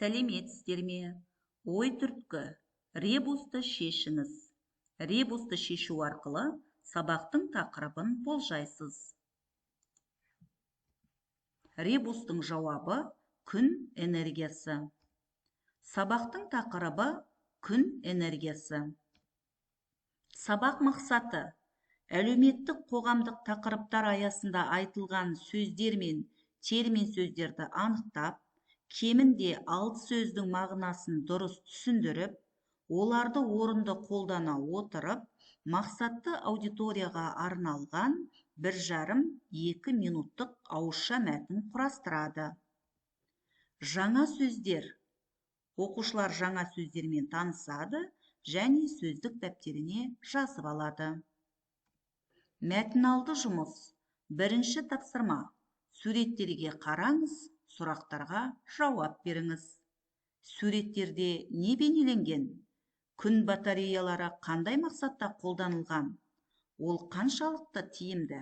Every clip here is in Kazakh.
Сәлеметсіздер ме? Ой түрткі: ребусты шешіңіз. Ребусты шешу арқылы сабақтың тақырыбын болжайсыз. Ребустың жауабы: күн энергиясы. Сабақтың тақырыбы: күн энергиясы. Сабақ мақсаты: әлеуметтік, қоғамдық тақырыптар аясында айтылған сөздер мен термин сөздерді анықтап, кемінде 6 сөздің мағынасын дұрыс түсіндіріп, оларды орынды қолдана отырып, мақсатты аудиторияға арналған 1,5-2 минуттық ауызша мәтін құрастырады. Жаңа сөздер. Оқушылар жаңа сөздермен танысады және сөздік дәптеріне жазып алады. Мәтіналды жұмыс. Бірінші тапсырма. Суреттерге қараңыз, сұрақтарға жауап беріңіз. Суреттерде не бейнеленген? Күн батареялары қандай мақсатта қолданылған? Ол қаншалықты тиімді?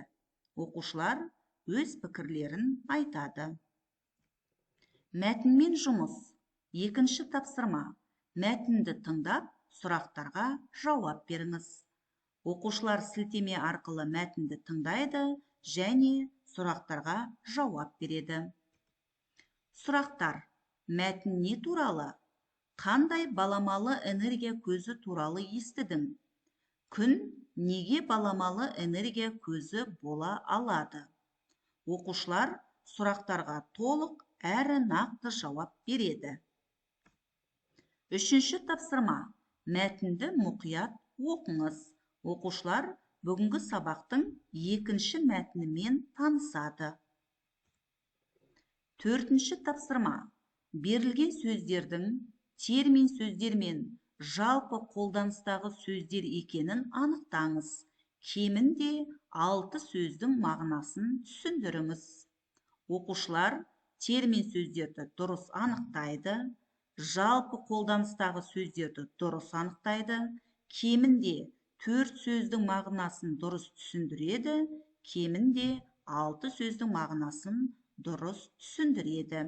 Оқушылар өз пікірлерін айтады. Мәтінмен жұмыс. Екінші тапсырма. Мәтінді тыңдап, сұрақтарға жауап беріңіз. Оқушылар сілтеме арқылы мәтінді тыңдайды және сұрақтарға жауап береді. Сұрақтар. Мәтін не туралы? Қандай баламалы энергия көзі туралы естідің? Күн неге баламалы энергия көзі бола алады? Оқушылар сұрақтарға толық әрі нақты жауап береді. Үшінші тапсырма. Мәтінді мұқият оқыңыз. Оқушылар бүгінгі сабақтың екінші мәтінімен танысады. Төртінші тапсырма. Берілген сөздердің термин сөздер мен жалпы қолданыстағы сөздер екенін анықтаңыз. Кемінде 6 сөздің мағынасын түсіндіріңіз. Оқушылар термин сөздерді дұрыс анықтайды, жалпы қолданыстағы сөздерді дұрыс анықтайды, кемінде 4 сөздің мағынасын дұрыс түсіндіреді, кемінде 6 сөздің мағынасын дұрыс түсіндіреді.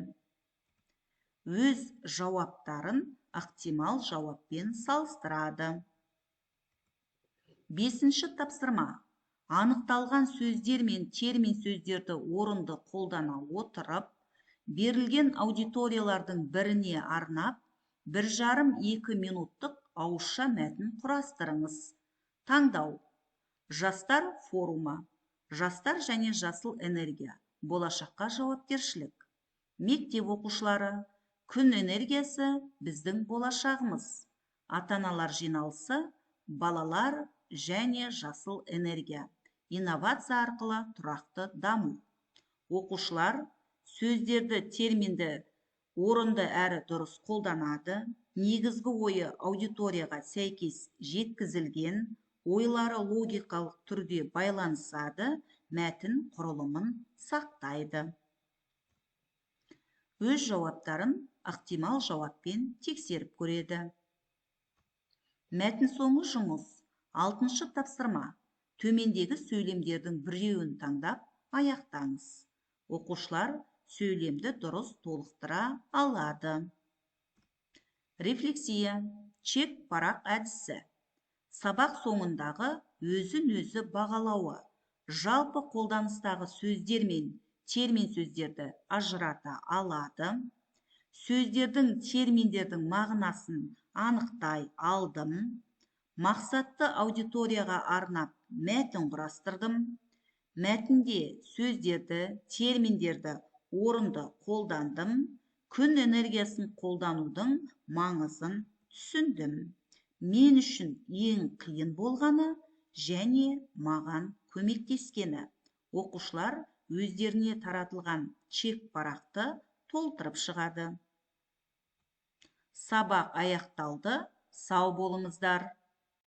Өз жауаптарын ықтимал жауаппен салыстырады. Бесінші тапсырма. Анықталған сөздер мен термин сөздерді орынды қолдана отырып, берілген аудиториялардың біріне арнап, 1,5-2 минуттық ауызша мәтін құрастырыңыз. Таңдау. Жастар форумы. Жастар және жасыл энергия. Болашаққа жауапкершілік. Мектеп оқушылары. Күн энергиясы біздің болашағымыз. Ата-аналар жиналысы. Балалар және жасыл энергия. Инновация арқылы тұрақты даму. Оқушылар сөздерді, терминді орынды әрі дұрыс қолданады. Негізгі ойы аудиторияға сәйкес жеткізілген, ойлары логикалық түрде байланысады, мәтін құрылымын сақтайды. Өз жауаптарын ықтимал жауаппен тексеріп көреді. Мәтін соңы жұмыс. Алтыншы тапсырма. Төмендегі сөйлемдердің біреуін таңдап аяқтаңыз. Оқушылар сөйлемді дұрыс толықтыра алады. Рефлексия. Чек парақ әдісі. Сабақ соңындағы өзін-өзі бағалауы. Жалпы қолданыстағы сөздер мен термин сөздерді ажырата алады. Сөздердің, терминдердің мағынасын анықтай алдым. Мақсатты аудиторияға арнап мәтін құрастырдым. Мәтінде сөздерді, терминдерді орынды қолдандым. Күн энергиясын қолданудың маңызын түсіндім. Мен үшін ең қиын болғаны және маған көмектескені. Оқушылар өздеріне таратылған чек парақты толтырып шығады. Сабақ аяқталды. Сау болыңыздар.